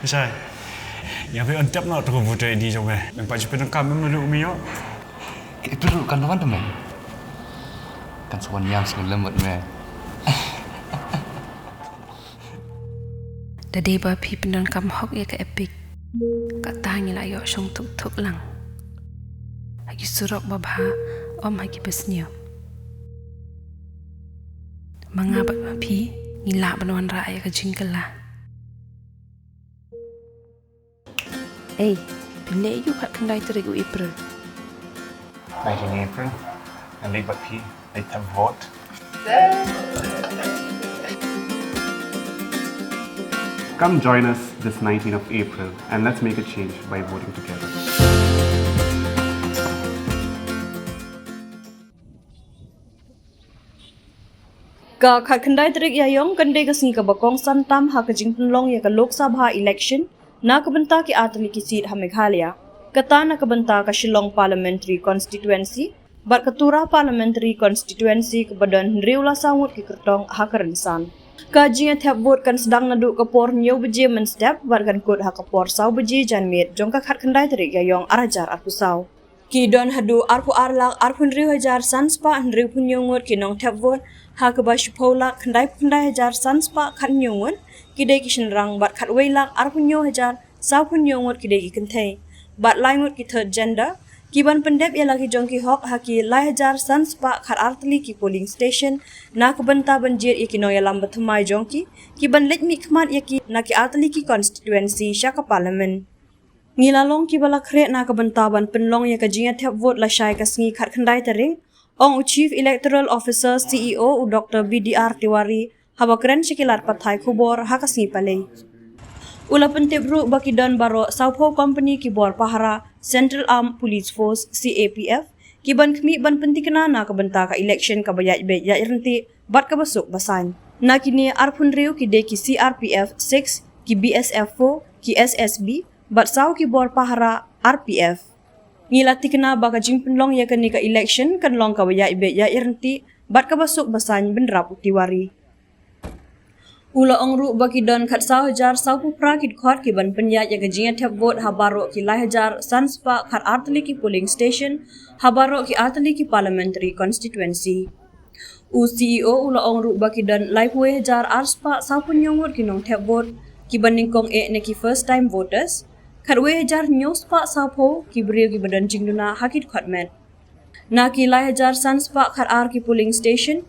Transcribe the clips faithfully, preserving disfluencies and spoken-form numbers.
Shai. Ïa phi on tep noh tu ka voter I D jong me. Nang pat ju pyndonkam em naduh u mih ïoh. Ka April kan wan te me. Kan sa wan ïam sngewlem bad me. Da dei ba phi pyndonkam hok ïa ka Epic, kata ngi la ïoh shong thuk thuk lang. Ha ki surok ba bha, ym ha ki ba sniew. Ma nga bad ma phi, ngi lah ban wanrah ïa ka jingkylla. Ei, phin leh aïu khatkhyndai tarik u April? Khatkhyndai April, nga leit bad phi, leit thep vote. Come join us this nineteenth of April and let's make a change by voting together. Ka khatkhyndai tarik Ïaïong kan dei ka sngi kaba kongsan tam ha ka jingpynlong ïa ka Lok Sabha election na ka bynta ki artylli ki seat ha Meghalaya. Kata na ka bynta ka Shillong Parliamentary Constituency bad ka Tura Parliamentary Constituency kaba don hynriew la saw ngut ki kyrtong ha ka rynsan. Ka jingïathep vote kan sdang naduh ka por hynñiew baje mynstep bad kan kut ha ka por saw baje janmiet jong ka khatkhyndai tarik Ïaïong arhajar arphew saw. Ki don haduh arphew ar lak arphew hynriew hajar san spah hynriewphew hynñiew ngut ki nongthep vote, ha kaba shiphew lak khyndaiphew khyndai hajar san spah khathynñiew ngut ki dei ki shynrang bad khatwei lak arphew hynñiew hajar sawphew hynñiew ngut ki dei ki kynthei bad lai ngut ki third gender, ki ban pyndep ïa la ki jong ki hok ha ki lai hajar san spah khatar tylli ki polling station na ka bynta ban jied ïa ki nongïalam bathymmai jong ki, ki ban leit mihkhmat ïa ki na ki artylli ki constituency sha ka Parliament. Ngi la long kiba la khreh na ka bynta ban pynlong ïa ka jingïathep vote lashai ka sngi khatkhyndai tarik, ong u Chief Electoral Officer, C E O, u Doctor B D R Tiwari, haba kren sha ki lad pathai khubor ha ka sngi Palei. U la pyntip ruh ba ki don baroh sawphew company ki bor pahara, Central Armed Police Force, C A P F, ki ban khmih ban pynthikna na ka bynta ka election kaba ïaid beit ïaid ryntih bad kaba suk ba saiñ. Na kine arphew hynriew ki dei ki C R P F six, ki B S F four, ki S S B, bad saw ki bor pahara R P F. Ngi la thikna ba ka jingpynlong ïa kane ka election kan long kaba ïaid beit ïaid ryntih bad kaba suk ba saiñ, bynrap u Tiwari. U la ong ruh ba ki don khatsaw hajar sawphew phra ki dkhot ki ban pynïaid ïa ka jingïathep vote ha baroh ki lai hajar san spah khatar tylli ki polling station ha baroh ki artylli ki parliamentary constituency. U C E O u la ong ruh ba ki don laiphew wei hajar ar spah sawphew hynñiew ngut ki nongthep vote, ki ba nyngkong eh ne ki first time voters, khatwei hajar hynñiew spah sawphew ki briew ki ba don jingduna ha ki dkhot met. Na ki lai hajar san spah khatar ki polling station,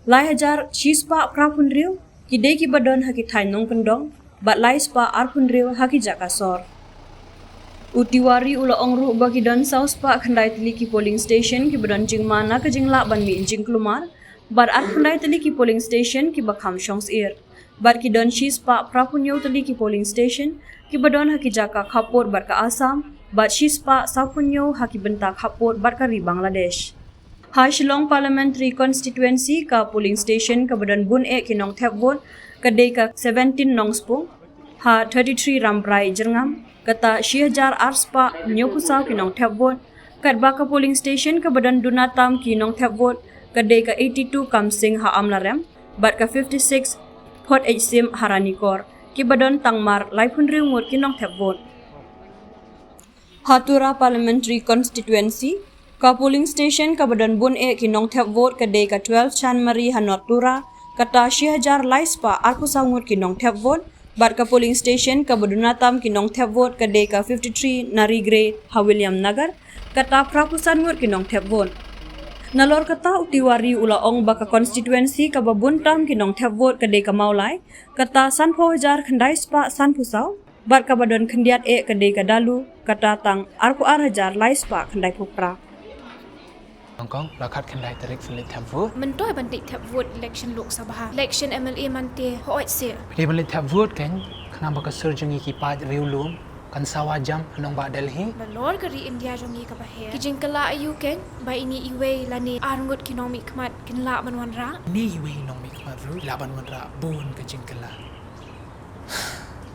lai hajar shi spah phraphew hynriew ki dei ki ba don ha ki thaiñ nongkyndong, bad lai spah arphew hynriew ha ki jaka sor. U Tiwari u la ong ruh ba ki don saw spah khyndai tylli ki polling station ki ba don jingma na ka jinglah ban mih jingkulmar, bad arphew khyndai tylli ki polling station ki ba kham shong syier. Bad ki don shi spah phraphew hynñiew tylli ki polling station ki ba don ha ki jaka khappud bad ka Assam, bad shi spah sawphew hynñiew ha ki bynta khappud bad ka ri Bangladesh. Ha Shillong Parliamentary Constituency, ka polling station ka ba don bun eh ki nongthep vote ka dei ka seventeen Nongspung, ha thirty-three Rambrai Jyrngam, kata shi hajar ar spah hynñiewphew saw ki nongthep vote, katba ka polling station ka ba don duna tam ki nongthep vote ka dei ka eighty-two Kamsing ha Amlarem, bad ka fifty-six Photichsim ha Ranikor, ki ba don tang mar laiphew hynriew ngut ki nongthep vote. Ha Tura Parliamentary Constituency, ka polling station ka ba don bun eh ki nongthep vote ka dei ka twelve Chanmari ha North Tura, kata shi hajar lai spah arphew saw ngut ki nongthep vote, bad ka polling station ka ba duna tam ki nongthep vote ka dei ka fifty-three Narigrey ha Williamnagar, kata phraphew san ngut ki nongthep vote. Nalor kata u Tiwari u la ong ba ka constituency ka ba bun tam ki nongthep vote ka dei ka Mawlai, kata sanphew hajar khyndai spah sanphew saw, bad ka ba don khyndiat eh ka dei ka Dalu, kata tang arphew ar hajar lai spah khyndaiphew phra. Hong Kong, la khatkhyndai tarik phin leit thep vote. Mynta ban leit thep vote election Lok Sabha. Election M L A mynta hooid se. Phi dei ban leit thep vote kan, khnang ba ka sur jong ngi ki paid riewlum kan sawa jam ha nongbah Delhi. Nalor ka ri India jong ngi ka ba heh, ki jingkylla aïu kan ba ine iwei lane ar ngut ki nongmihkhmat kin lah ban wanrah? Ine iwei i nongmihkhmat ruh i lah ban wanrah bun ka jingkylla.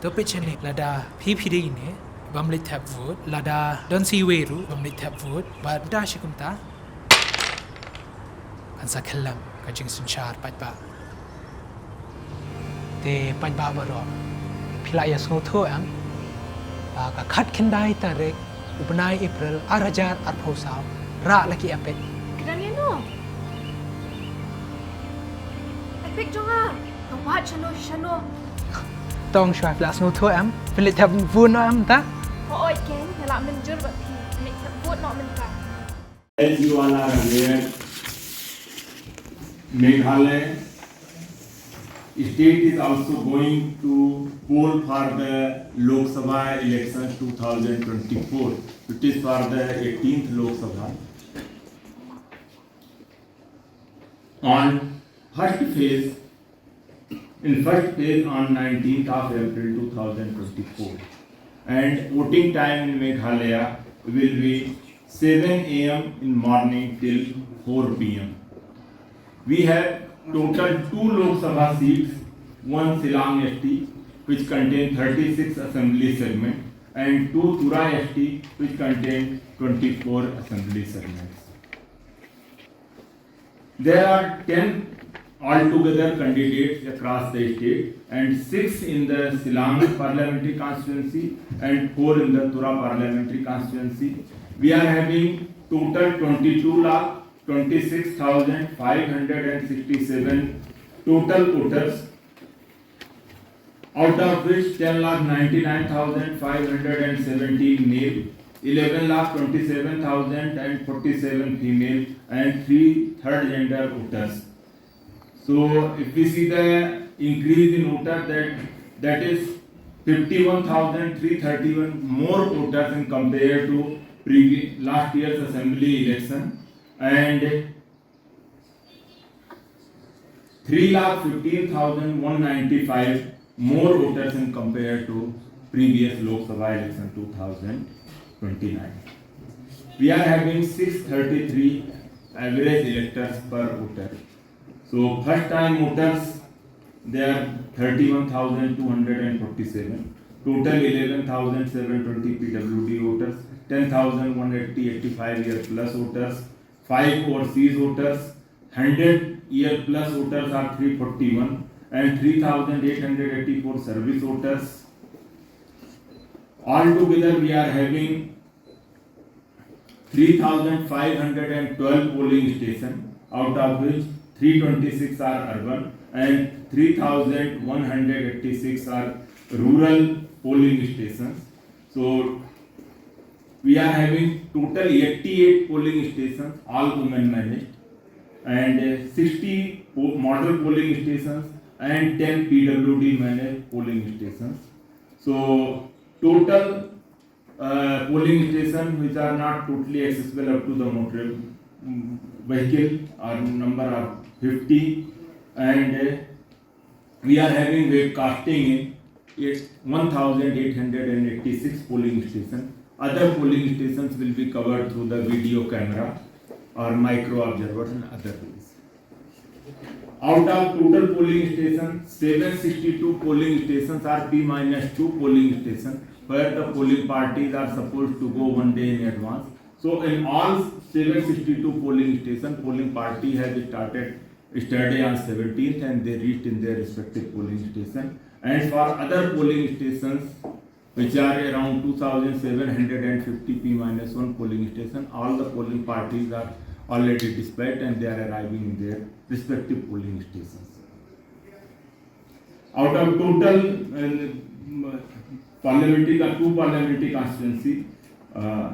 To peit shane, lada phi phi dei ine bym leit thep vote, lada don sa iwei ruh bym leit thep vote, bad da shi kumta kan sa khyllem ka jingsynshar paidbah. Te paidbah baroh, phi lah ïa sngewthuh em? Ka khatkhyndai tarik u bnai April ar hajar arphew saw, rah la ki epic. Kdang ïa no? Epic jong nga. Ka wad shano shano. Tong shuwa phi la sngewthuh em? Phi la thep vote noh em ta? Hooid ken, nga la mynjur bad phi. Nga la thep vote noh mynta. As you all are aware, Meghalaya state is also going to poll for the Lok Sabha election two thousand twenty-four. It is for the eighteenth Lok Sabha. On first phase, in first phase on nineteenth of April two thousand twenty-four, and voting time in Meghalaya will be seven a m in morning till four p m. We have total two Lok Sabha seats, one Shillong S T, which contain thirty-six assembly segment, and two Tura S T, which contain twenty-four assembly segments. There are ten altogether candidates across the state, and six in the Shillong parliamentary constituency and four in the Tura parliamentary constituency. We are having total twenty-two lakh twenty-six thousand five hundred and sixty-seven total voters, out of which ten lakh ninety-nine thousand five hundred and seventeen male, eleven lakh twenty-seven thousand and forty-seven female, and three third gender voters. So if we see the increase in voter, that, that is fifty-one thousand three thirty-one more voters in compared to previous, last year's assembly election, and three lakh fifteen thousand one ninety-five more voters in compared to previous Lok Sabha election two thousand twenty-nine. We are having six thirty-three average electors per voter. So first time voters, they are thirty-one thousand two hundred and forty-seven. Total eleven thousand seven twenty P W D voters, ten thousand one eighty eighty-five year plus voters, five overseas voters, hundred year plus voters are three forty-one, and three thousand eight hundred eighty-four service voters. Altogether, we are having three thousand five hundred and twelve polling stations, out of which three twenty-six are urban and three thousand one hundred eighty-six are rural polling stations. So we are having total eighty-eight polling stations, all women managed, and uh, sixty po- model polling stations and ten P W D managed polling stations. So total uh, polling stations which are not totally accessible up to the motor mm, vehicle are number of fifty, and uh, we are having webcasting in eight- one thousand eight hundred and eighty-six polling stations. Other polling stations will be covered through the video camera or micro observers and other ways. Out of total polling stations, seven sixty-two polling stations are P minus two polling stations where the polling parties are supposed to go one day in advance. So in all seven sixty-two polling stations, polling party has started yesterday on seventeenth and they reached in their respective polling station. And for other polling stations, which are around two thousand seven hundred fifty P minus one polling station, all the polling parties are already dispatched and they are arriving in their respective polling stations. Out of total uh, parliamentary, two parliamentary constituency, uh,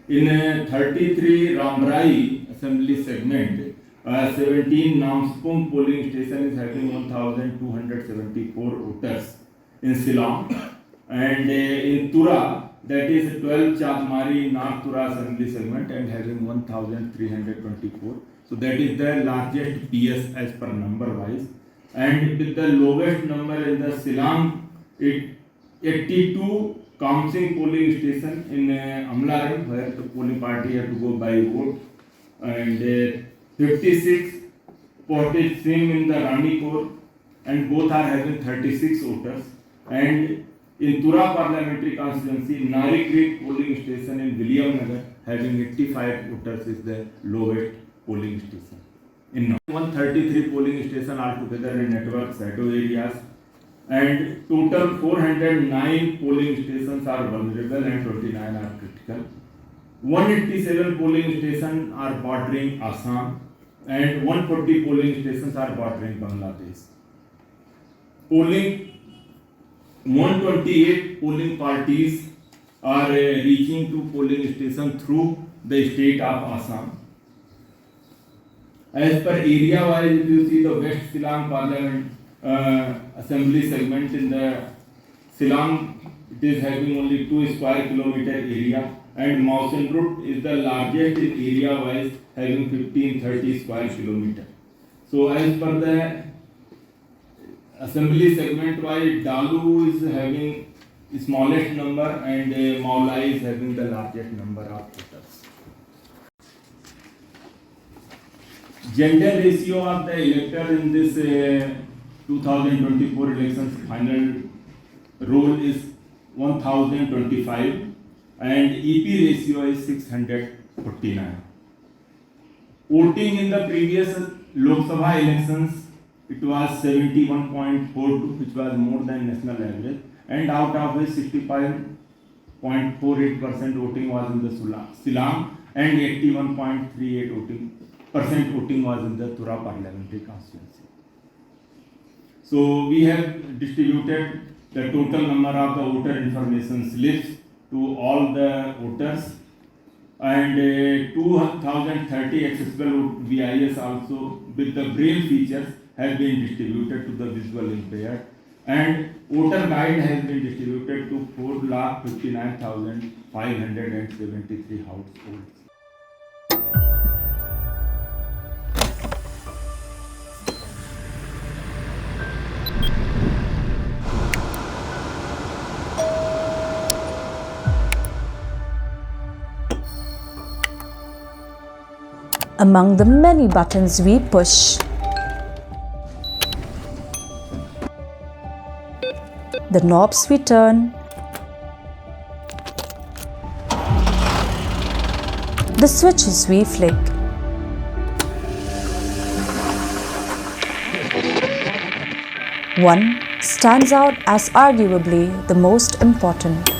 in a thirty-three Rambrai assembly segment, uh, seventeen Namspung polling station is having one thousand two hundred seventy-four voters in Shillong. And uh, in Tura, that is twelve Chadmari North Tura assembly segment and having one thousand three hundred twenty-four. So that is the largest P S as per number wise. And with the lowest number in the Shillong, it eighty-two Kamsing polling station in uh, Amlarang, where the polling party had to go by vote, and uh, fifty-six Portage Singh in the Ranikor, and both are having thirty-six voters. And in Tura parliamentary constituency, Nari Creek polling station in Williamnagar having eighty-five voters is the lowest polling station. In one thirty-three polling station altogether in network shadow areas, And total four hundred nine polling stations are vulnerable and twenty-nine are critical. One eighty-seven polling stations are bordering Assam and one forty polling stations are bordering Bangladesh. Polling, one twenty-eight polling parties are, uh, reaching to polling station through the state of Assam. As per area wise, if you see the West Silang Parliament, uh, Assembly segment in the Silang, it is having only two square kilometer area, and Mawsynrut is the largest in area wise, having fifteen thirty square kilometer. So as per the assembly segment wise, Dalu is having smallest number and, uh, Mawlai is having the largest number of voters. Gender ratio of the elector in this, uh, two thousand twenty-four elections final roll is one thousand twenty-five and E P ratio is six hundred forty-nine. Voting in the previous Lok Sabha elections, it was seventy-one point four two, which was more than national average, and out of which sixty-five point four eight percent voting was in the Sula-, Silang, and eighty-one point three eight voting, percent voting was in the Tura parliamentary constituency. So we have distributed the total number of the voter information slips to all the voters, and, uh, two thousand thirty accessible V I S also with the braille features have been distributed to the visual impaired, and voter guide has been distributed to four lakh fifty-nine thousand five hundred and seventy-three households. Among the many buttons we push, the knobs we turn, the switches we flick, one stands out as arguably the most important.